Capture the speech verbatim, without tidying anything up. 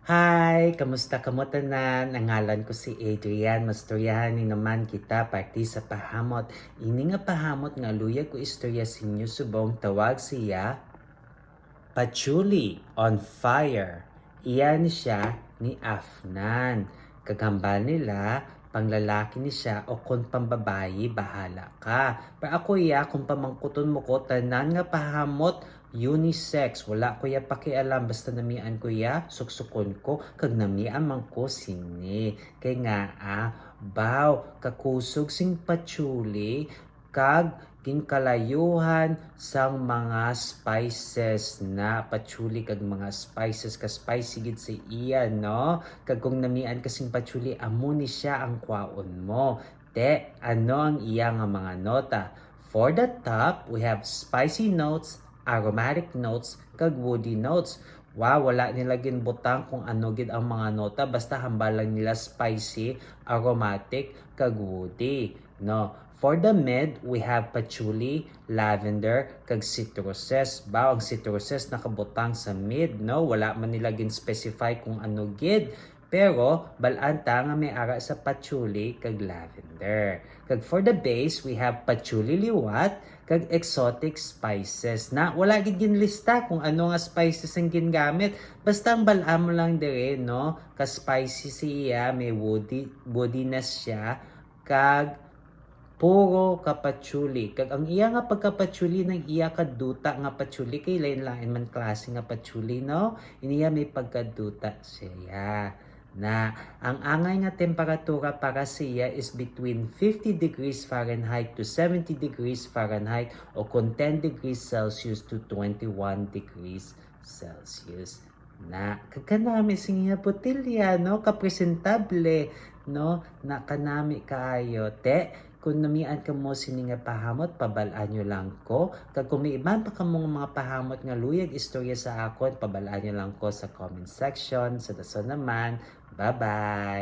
Hi! Kamusta kamo tanan? Ang ngalan ko si Adrian. Mastoryahan ni naman kita parte sa pahamot. Ini nga pahamot nga luyag ko istorya sa inyo subong tawag siya Patchouli on Fire. Iya ni siya ni Afnan. Kag hambal nila, panglalaki ni siya o kon pambabayi, bahala ka. Pero ako iya, kung pamangkuton mo ko, tanan nga pahamot, unisex. Wala ko iya pakialam, basta namian ko iya, suksukon ko, kag namian man ko sini. Kay nga, ah, baw, kakusog sing patchouli, kag ginkalayuhan sang mga spices na patchouli kag mga spices ka spicy gid sa iya, no? Kag kung namian ka sing patchouli, amo ni siya ang kwaon mo. Te, ano ang iya nga mga nota? For the top, we have spicy notes, aromatic notes, kag woody notes. Wow, wala nila ginbutang kung ano gid ang mga nota, basta hambal lang nila spicy, aromatic, kag woody, no? For the mid, we have patchouli, lavender, kag citruses. Ba, ang citruses nakabutang sa mid, no? Wala man nila gin-specify kung ano gid. Pero, bal-an ta nga may ara sa patchouli kag lavender. Kag for the base, we have patchouli liwat kag exotic spices. Na, wala gid ginlista kung ano nga spices ang gingamit. Basta ang bal-an mo lang dire, no? Ka-spicy siya, may woody, woodiness siya, kag puro ka patchouli. Kag ang iya nga pagka-patchouli, nang iya kaduta nga patchouli, kay lain-lain man klase nga patchouli, no? Iniya may pagkaduta siya. Na, ang angay nga temperatura para siya is between fifty degrees Fahrenheit to seventy degrees Fahrenheit o kon ten degrees Celsius to twenty-one degrees Celsius. Na, kag kanami sing iya botelya, no? Kapresentable, no? Na kanami kaayo. Te, kung namian kamo sini nga pahamot, pabal-an nyo lang ko. Kag kung may iban pa kamo nga mga pahamot nga luyag istorya sa akon, pabal-an nyo lang ko sa comment section. Sa dason naman, bye-bye!